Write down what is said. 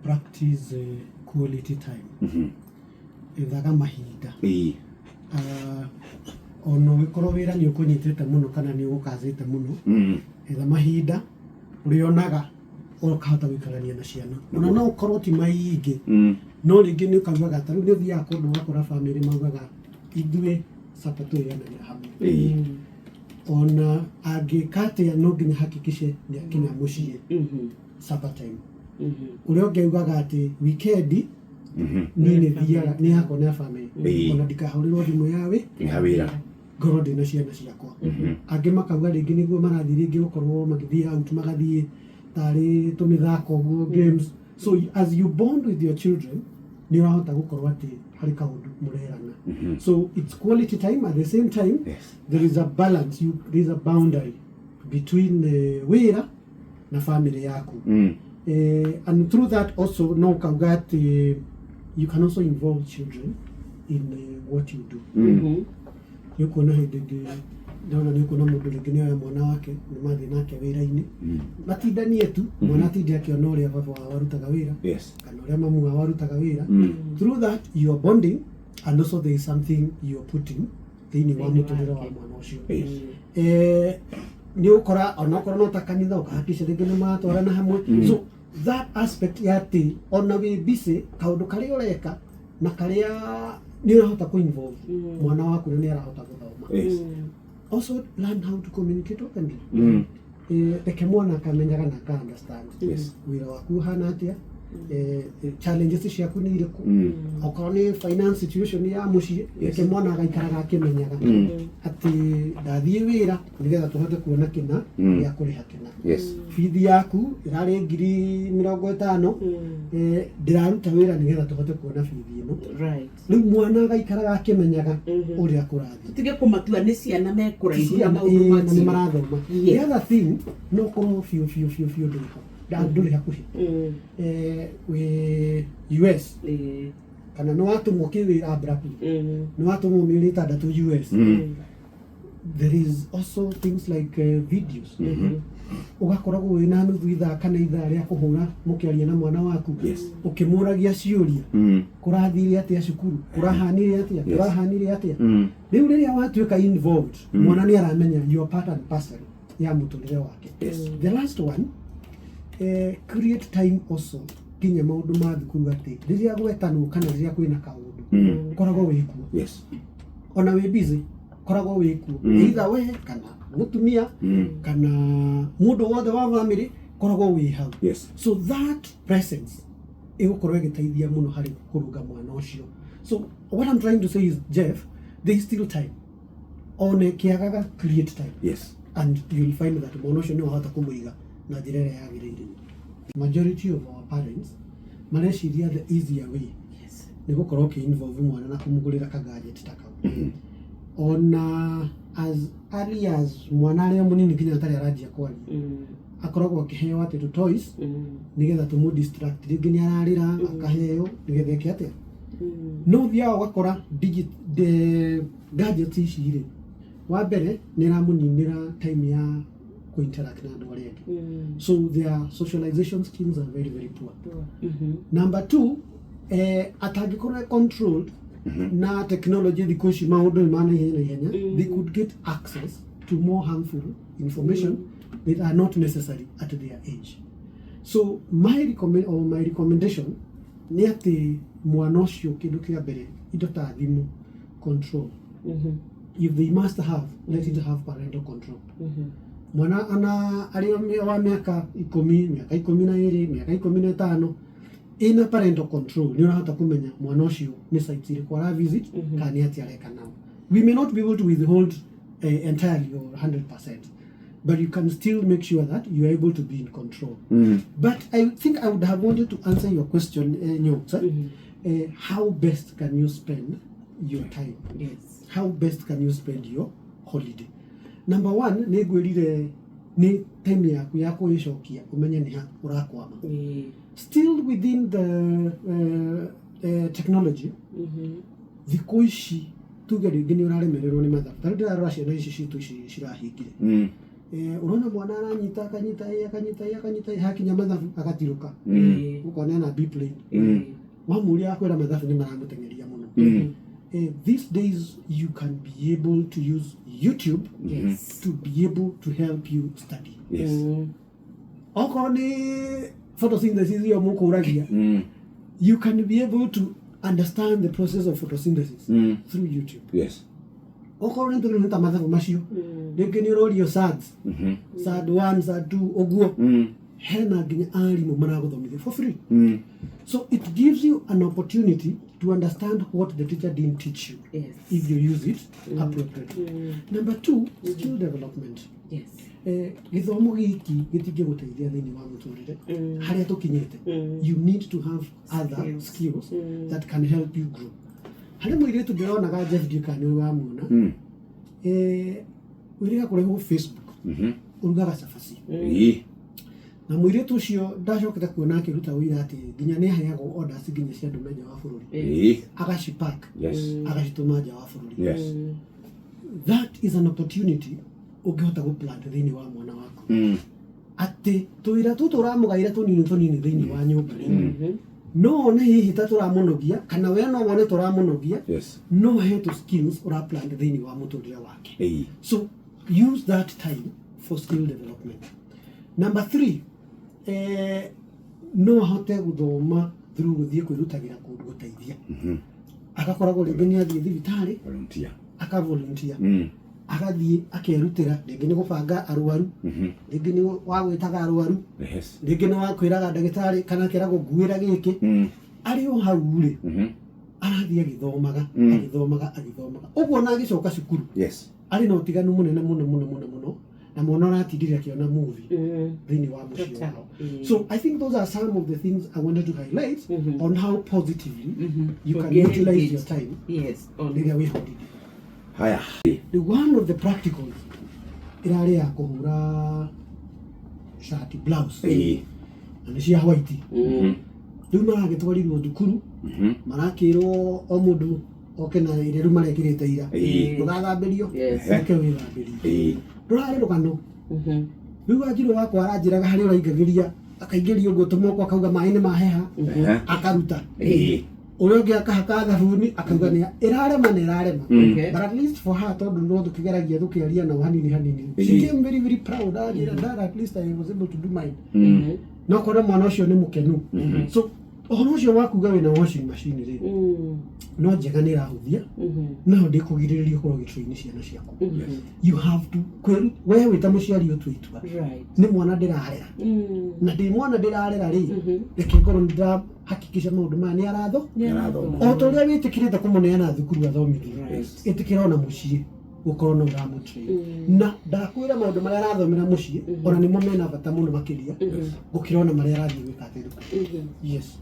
Practice quality time. Ethaga mahinda. Ah, ona ũgĩkorwo wĩra nĩ ũkũnyitĩte mũno kana nĩ ũgũkazĩte mũno, etha mahinda ũrĩonaga ũkahota gũikarania na ciana, ona no ũkorwo ti maingĩ, no rĩngĩ nĩ ũkaugaga, ta rĩu nĩ ũthiaga kũndũ ũgakora bamĩrĩ maugaga, "Ithuĩ supper tũrĩanagĩra hamwe." Ona angĩka atĩa, no nginya hakikishe nĩ akinya mũciĩ supper time. Ũrĩa ũngĩ augaga atĩ weekend niĩ nĩ thiaga nĩ yakwa nĩ ya family, ona ndikahũrĩrwo thimũ ya wĩ Nĩ ha wĩra. Ngorwo ndĩna ciana ciakwa. Angĩ makauga rĩngĩ nĩguo marathiĩ rĩngĩ gũkorwo magĩthiĩ out, magathiĩ tarĩ tũmĩthako ũguo, games. So as you bond with your children, nĩ ũrahota gũkorwo atĩ harĩ kaũndũ mũrerana. So it's quality time. At the same time, there is a balance, there is a boundary between wĩra na family yaku. And through that also, no kauga atĩ you can also involve children in what you do. Nĩ ũkuona hĩndĩ ĩngĩ ndona, nĩ ũkuona mũndũ rĩngĩ nĩ oya mwana wake, nĩ mathiĩ nake wĩra-inĩ, matindanie tu, mwana atinde akĩona ũrĩa baba wao arutaga wĩra kana ũrĩa mamu wao arutaga wĩra. Through that you are bonding, and also there is something you are putting thĩinĩ wa Thĩinĩ mũtũrĩre wa wake. mwana ũcio. Nĩ ũkora onakorwo no ta kanitha, ũkahakisha rĩngĩ nĩ maratwarana hamwe. So that aspect ya atĩ ona wĩ busy, kaũndũ karĩa ũreka na karĩa nĩ ũrahota kũ involve mwana waku na nĩ arahota gũthoma. Also learn how to communicate openly. Reke mwana akamenyaga na aka understand wĩra waku ũhana atĩa, challenges ciaku nĩ irĩkũ, okorwo nĩ finance situation ya mũciĩ. Reke mwana agaikaraga akĩmenyaga atĩ ndathiĩ wĩra nĩgetha tũhote kuona kĩna gĩa kũrĩha kĩna. Bithi yaku ĩrarĩ 50,000, ndĩraruta wĩra nĩgetha tũhote kuona bithi ĩno. Rĩu mwana agaikaraga akĩmenyaga ũrĩa kũrathiĩ. Tũtige kũmatua nĩ ciana mekũraihu na Ciana, maũndũ na nĩ macio. marathoma. The other thing, no korwo biũ biũ biũ biũ ndũrĩ ho, ndũrĩ hakuhĩ, wĩ US kana nĩ watũmwo kĩwĩra abruptly, nĩ watũmwo mĩeri 6 US, there is also things like videos. Ũgakoragwo wĩna nuthu ithaa kana ithaa rĩa kũhũra mũkĩaria na mwana waku, ũkĩmũragia ciũria, kũrathire atĩa cukuru, kũrahanire atĩa, kũrahanire atĩa. Rĩu rĩrĩa watuĩka involved, mwana nĩ aramenya you are part and parcel ya mũtũrĩre wake. The last one, create time also nginya maũndũ ma thukuru, atĩ rĩrĩa gwetanwo kana rĩrĩa kwĩna kaũndũ, koragwo wĩ kuo. Ona wĩ busy, koragwo wĩ kuo. Either we kana mũtumia kana mũndũ wothe wa family, koragwo wĩ hau. So that presence ĩgũkorwo ĩgĩteithia mũno harĩ kũrũnga mwana ũcio. So what I'm trying to say is, Jeff, there is still time. Ona ĩkĩagaga, create time, and you'll find that mwana ũcio nĩ wahota kũmũiga na njĩra ĩrĩa yagĩrĩire. Majority of our parents mareciria the easier way nĩ gũkorwo ũkĩ-involve mwana na kũmũgũrĩra ka gadget ta kau. Ona as early as mwana arĩ o mũnini, nginya atarĩ aranjia kwaria, akoragwo akĩheo atĩ tũ toys nĩgetha tũmũ distract. Rĩngĩ nĩ ararĩra, akaheo nĩgetha eke atĩa. No ũthiaga ũgakora the gadgets ici rĩ, wa mbere nĩ ĩramũninĩra time ya kũ-interact na andũ arĩa angĩ, so their socialization skills are very very poor. Number two, atangĩkorwo e controlled na technology, thikũ ici maũndũ nĩ ma naihenya naihenya, they could get access to more harmful information that are not necessary at their age. So my recommend or my recommendation nĩ atĩ mwana ũcio, kĩndũ kĩa mbere, indo ta thimũ, control. If they must have, let it have parental control. Mwana ana arĩ wa mĩaka 10, mĩaka 12, mĩaka 15, ĩna parental control, nĩ ũrahota kũmenya mwana ũcio nĩ sites irĩkũ ara visit kana nĩ atĩa areka nao. We may not be able to withhold entirely or 100%, but you can still make sure that you are able to be in control. But I think I would have wanted to answer your question, Nyoksa. How best can you spend your time? How best can you spend your holiday? Number one, nĩ ngwĩrire nĩ time yaku ya kwĩcokia, ũmenye nĩ ha ũrakwama. Still within the technology, thikũ ici tuge rĩngĩ nĩ ũraremererwo nĩ mathabu, tarĩu ndĩrarora ciana ici citũ ici cirahingire. Ũrona mwana aranyita, akanyita ĩ, akanyita ĩ, akanyita ĩ, hakinya mathabu agatirũka. Ũkona ena B plane. Wamũria akwĩra mathabu nĩ maramũteng'eria mũno. These days you can be able to use YouTube to be able to help you study. Okorwo nĩ photosynthesis ĩyo mũkũragia, you can be able to understand the process of photosynthesis through YouTube. Okorwo nĩ tũrĩ ta mathabu macio, rĩngĩ nĩ ũrorio surds, surd 1, surd 2, ũguo, hena nginya arimũ maragũthomithia for free. So it gives you an opportunity to understand what the teacher didn't teach you if you use it appropriately. Number two, skill development. Gĩthomo gĩki gĩtingĩgũteithia thĩinĩ wa mũtũrĩre harĩa tũkinyĩte. You need to have other Skills. skills that can help you grow. Harĩ mũirĩtu ndĩronaga, Jeff, ndiũĩ kana nĩwe wamuona, wĩrĩga kũrehwo Facebook, ũrugaga cabaci. Na mũirĩtu ũcio ndacokete kuona akĩruta wĩra atĩ nginya nĩ aheagwo orders nginya cia andũ me nja wa bũrũri, agacipack, agacitũma nja wa bũrũri. That is an opportunity ũngĩhota gũplant thĩinĩ wa mwana waku, atĩ tũwĩra tũtũ ũramũgaĩra tũnini tũnini thĩinĩ wa nyũmba rĩ, no one hihi ta tũramũnogia, kana we no wone tũramũnogia, no he tũ skills ũraplant thĩinĩ wa mũtũrĩre wake. So use that time for skill development. Number three, no ahote gũthoma through gũthiĩ kwĩrutagĩra kũndũ gũteithia. Agakoragwo rĩngĩ nĩ athiĩ thibitarĩ, Volunteer. Aka volunteer, agathiĩ akerutĩra, rĩngĩ nĩ gũbanga arwaru, rĩngĩ nĩ wa gwĩtaga arwaru, rĩngĩ nĩ wa kwĩraga ndagĩtarĩ kana akeragwo nguĩra gĩkĩ. Arĩ o hau rĩ, arathiĩ agĩthomaga, agĩthomaga, agĩthomaga ũguo, na agĩcoka cukuru arĩ na ũtiganu mũnene mũno mũno mũno mũno na mwana ũratindire akĩona movie thĩinĩ wa mũciĩ Total. wao. So I think those are some of the things I wanted to highlight on how positively you To can get utilize engaged. your time On rĩrĩa wĩ holiday. Haya. The one of the practicals ĩrarĩ ya kũhũra shati, blouse, na nĩ cia white. Rĩu maragĩtwarirwo thukuru, marakĩrwo o mũndũ oke na ĩrĩa rĩu marekĩrĩte ira. Ndũgathambĩrio, ũke wĩthambĩrie. Rũrarĩ rũgano. Rĩu Wanjirũ wakwa aranjĩraga harĩa ũraingagĩria, akaingĩria ũguo tũmoko, akauga maĩ nĩ maheha, akaruta. Ũrĩa ũngĩ akahaka thabuni, akauga nĩ ĩrarema, nĩ ĩrarema. But at least for her, tondũ no tũkĩgeragia tũkĩaria nao hanini hanini, she came very very proud, anjĩra, "Dad, at least I was able to do mine." No korwo mwana ũcio nĩ mũkenu. So ũhoro ũcio wa kuga wĩna washing machine rĩ, no njega, nĩ ĩrahũthia, no ndĩkũgirĩrĩria ũkorwo ũgĩtrain ciana ciaku. You have to we wĩ ta mũciari ũtue itua, nĩ mwana ndĩrarera, na ndĩ mwana ndĩrarera rĩ, reke ngorwo nĩ ndĩrahakikisha maũndũ maya nĩ aratho Nĩarathoma. o ta ũrĩa wĩtĩkĩrĩte kũmũneana thukuru athomithio. Ĩtĩkĩra ona mũciĩ gũkorwo no ũramũtrain, na ndakwĩra maũndũ marĩa arathomera mũciĩ ona nĩmo mena bata mũno makĩria gũkĩra ona marĩa arathiĩ gwĩka atĩ thukuru. Yes.